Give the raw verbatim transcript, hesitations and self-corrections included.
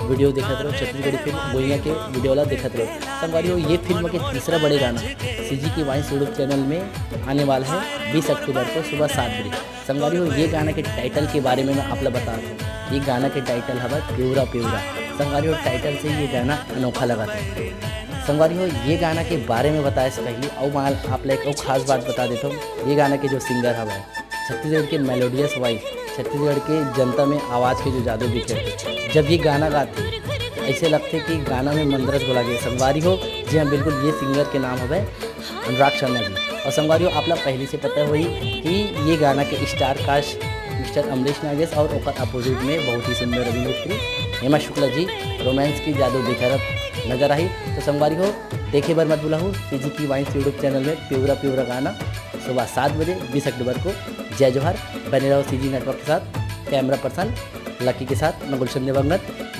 Video देखत रहो, Chhattisgarhi film भुइयां के वीडियो ला देखत रहो। संगवारी हो, ये फिल्म के तीसरा बड़े गाना सीजी की वॉइस यूट्यूब चैनल में आने वाला है बीस अक्टूबर को सुबह सात बजे। संगवारी हो, ये गाना के टाइटल के बारे में मैं आप ला बता दूं। ये गाना के टाइटल हवा प्यूरा प्यूरा। संगवारी हो, टाइटल से ये गाना अनोखा लगा था। संगवारी हो, ये गाना के बारे में बताए से पहले अउ मैं आप ला एक अउ खास बात बता देता हूँ। ये गाना के जो सिंगर हवा, छत्तीसगढ़ के मेलोडियस वॉइस, छत्तीसगढ़ के जनता में आवाज़ के जो जादू बिखेरथे, जब ये गाना गाथे, ऐसे लगथे कि गाना में मंदरस घुला गे। संगवारी हो, जी हाँ, बिल्कुल, ये सिंगर के नाम हवे अनुराग शर्मा जी। और संगवारी हो, आप ला पहले से पता होही कि ये गाना के star cast mister Amrish Nagesh और ओकर अपोजिट में बहुत ही सुंदर अभिनेत्री हेमा शुक्ला जी रोमांस की जादू बिखेरत नजर आही। तो संगवारी हो, देखे बर मत भूलहू सीजी की वॉइस यूट्यूब चैनल में प्यूरा प्यूरा गाना सुबह सात बजे बीस अक्टूबर को। जय जोहार, बने रहो सीजी नेटवर्क के साथ। कैमरा पर्सन लकी के साथ मैं गुलशन देवंगत।